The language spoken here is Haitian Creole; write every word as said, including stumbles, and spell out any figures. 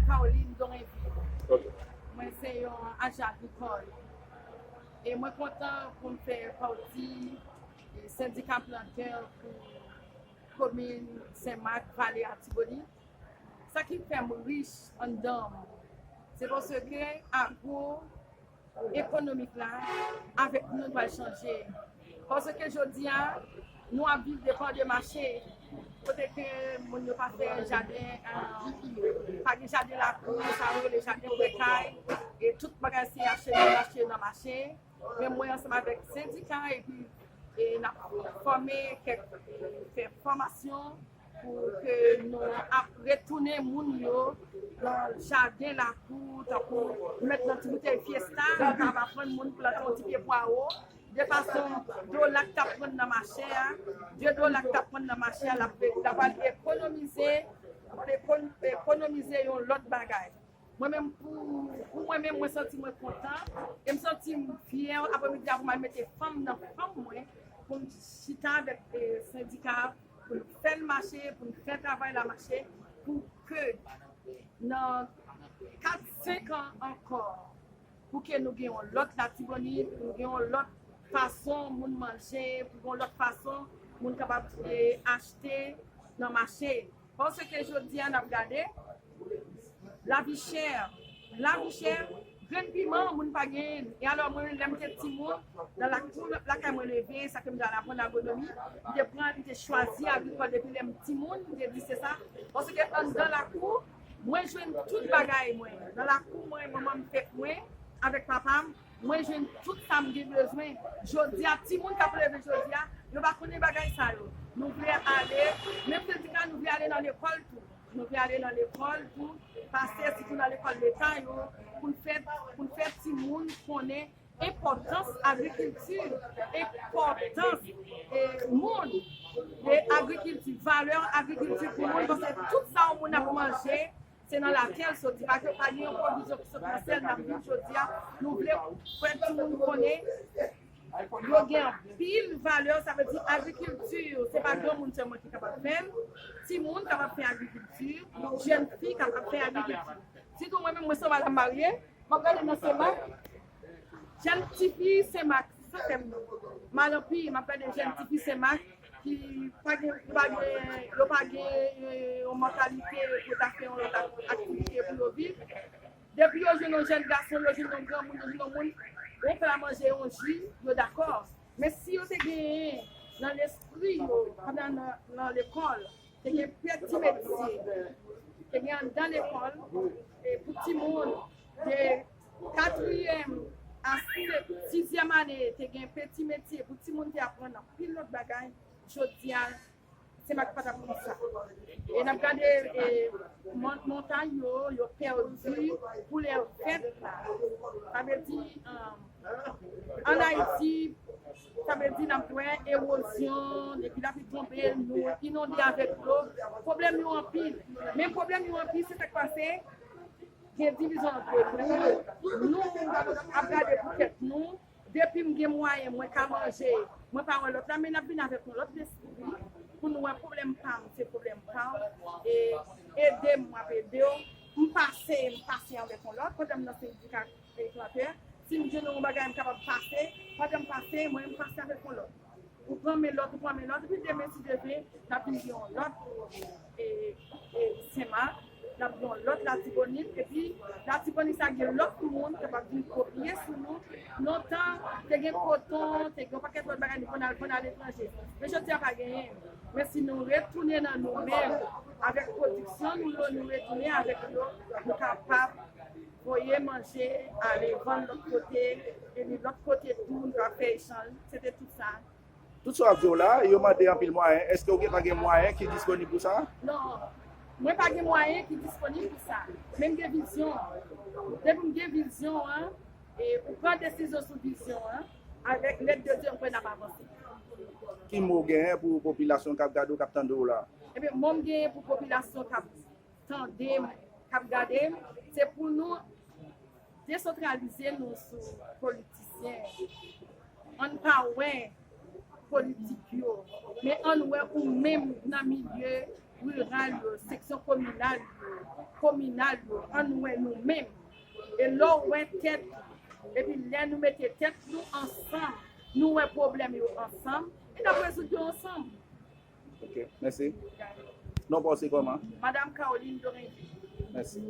Caroline Dorinville. Mwen se yon ajan agrikòl. E mwen kontan pou m fè pati sendika plantè pou komin Senmak, Vale Atibonit. Sa ki fè m rich anndan m, se paske agwo ekonomik la, avèk nou, pral chanje. Paske jodi a, nou ap viv depan de mache, kote ke moun yo pa fè jaden, pa gen jaden lakou, sa yo rele jaden prekay, e tout bagay se achte nan mache, nan mache. Men mwen ansanm avèk sendika epi e n ap fòme kèk, fè fòmasyon pou ke nou ap retounen moun yo nan jaden lakou, tankou nou mèt nan ti boutèy Fiesta, nou kapab aprann moun plante yon ti pye pwawo, de fason dola k t ap pran nan mache a, de dola k t ap pran nan mache a, l ap, l ap al ekonomize, l ap ekonomize yon lòt bagay. Mwen menm, pou, pou mwen menm, mwen santi mwen kontan, e m santi m fyè aprèmidi a pou m al mete fanm nan fanm mwen, pou m chita avèk e, sendika a, pou n fè l mache, pou n fè travay la mache, pou ke nan kat, senk an ankò, pou ke nou gen yon lòt Latibonit, pou nou gen yon lòt fason moun manje, pou gen yon lòt fason moun kapab e, achte nan mache. Paske jodi a n ap gade, lavi chè, lavi chè, grenn piman, moun pa genyen. E alò, mwen, lè m te timoun, nan lakou lakay mwen leve, sa ke m te al aprann agronomi, m te pran, m te chwazi agrikòl depi lè m timoun, m te di se sa. Paske anndan lakou, mwen jwenn tout bagay mwen. Nan lakou mwen, manman m fèk mwen, avèk papa m, mwen jwenn tout sa m gen bezwen. Jodi a, timoun k ap leve jodi a, yo pa konnen bagay sa yo. Nou vle ale, menm sendika, nou vle ale nan lekòl tou. Nou vle ale nan lekòl tou, pase sitou nan lekòl leta yo, pou n fè, pou n fè timoun konnen enpòtans agrikilti, enpòtans e, moun, e agrikilti, valè agrikilti pou moun, paske tout sa yon moun ap manje, se nan latè l soti. Pa gen, pa gen yon pwovizyon ki sot nan syèl n ap viv jodi a. Nou vle fè timoun konnen yo gen anpil valè, sa vle di agrikilti, se pa granmoun sèlman ki kapab fè l. Timoun kapab fè agrikilti, jèn fi kapab fè agrikilti. Sitou mwen menm, mwen se yon madanm marye, m ap gade nan Senmak, jèn tifi Senmak, se tèm nan. M al anpil, m ap gade jèn tifi Senmak ki pa gen, yo pa gen, yo pa gen e, yon mantalite pou ta fè yon lòt ak-, aktivite pou yo viv. Depi yo jwenn yon jèn gason, yo jwenn yon granmoun, yo jwenn yon moun, bon, fè a manje, yon ji, yo dakò. Men si yo te genyen nan lespri yo, pandan nan, nan lekòl, te gen peti metye, te gen anndan lekòl, e pou timoun de katriyèm a se-, sizyèm ane, te gen peti metye pou timoun te aprann anpil lòt bagay. Jodi a, Senmak pa t ap konsa. E n ap gade e, mon-, montay yo, yo pèdi koulè vèt la. Sa vle di, ann Ayiti, sa vle di n ap wè ewozyon, depi lapli tonbe, nou inonde avèk dlo. Pwoblèm yo anpil. Men pwoblèm yo anpil, se sa k pase, gen divizyon ant nou. Nou ap gade pou tèt nou. Depi m gen mwayen, mwen ka manje, mwen pa wè lòt la, men n ap vin avèk yon lòt lespri pou nou wè pwoblèm pa m, se pwoblèm pa w. E ede m, m ap ede w. M pase, m pase avèk yon lòt, pandan m nan sendika plantè. Si m jwenn yon bagay, m kapab pase, pandan m pase, mwen, m pase avèk yon lòt. Ou pran men lòt, ou pran men lòt, epi demen, si Dye vle, n ap vin gen yon lòt e, e, Senmak, n ap gen yon lòt Latibonit, epi Latibonit sa gen lòt moun k ap vin kopye sou nou. Lontan, te gen koton, te gen yon pakèt lòt bagay nou konn al vann aletranje. Men jodi a pa genyen. Men si nou retounen nan nou menm, avèk pwodiksyon nou yo, nou retounen avèk yo, nou kapab voye manje, ale vann lòt kote, epi lòt kote tou, nou ka fè echanj. Se te tout sa. Tout sa w ap di w la, yo mande anpil mwayen. Èske w gen, pa gen mwayen ki disponib pou sa? Non. Mwen pa gen mwayen ki disponib pou sa. Men m gen vizyon. Depi m gen vizyon an, e ou pran desizyon sou vizyon an, avèk lèd de Dye, m kwè n ap avanse. Ki mo w genyen pou popilasyon k ap gade w, k ap tande w la? Ebyen, mo m genyen pou popilasyon k ap tande m, k ap gade m, se pou nou desantralize nou sou politisyen. Ann pa wè politik yo, men ann wè ou menm nan milye, riral yo, seksyon kominal yo, kominal yo, ann wè nou menm. E lè w wè tèt, epi lè nou mete tèt nou ansanm, nou wè pwoblèm yo ansanm, e n ap rezoud yo ansanm. Ok, mèsi. Non pa w se kòman? Madam Caroline Dorinvie. Mèsi.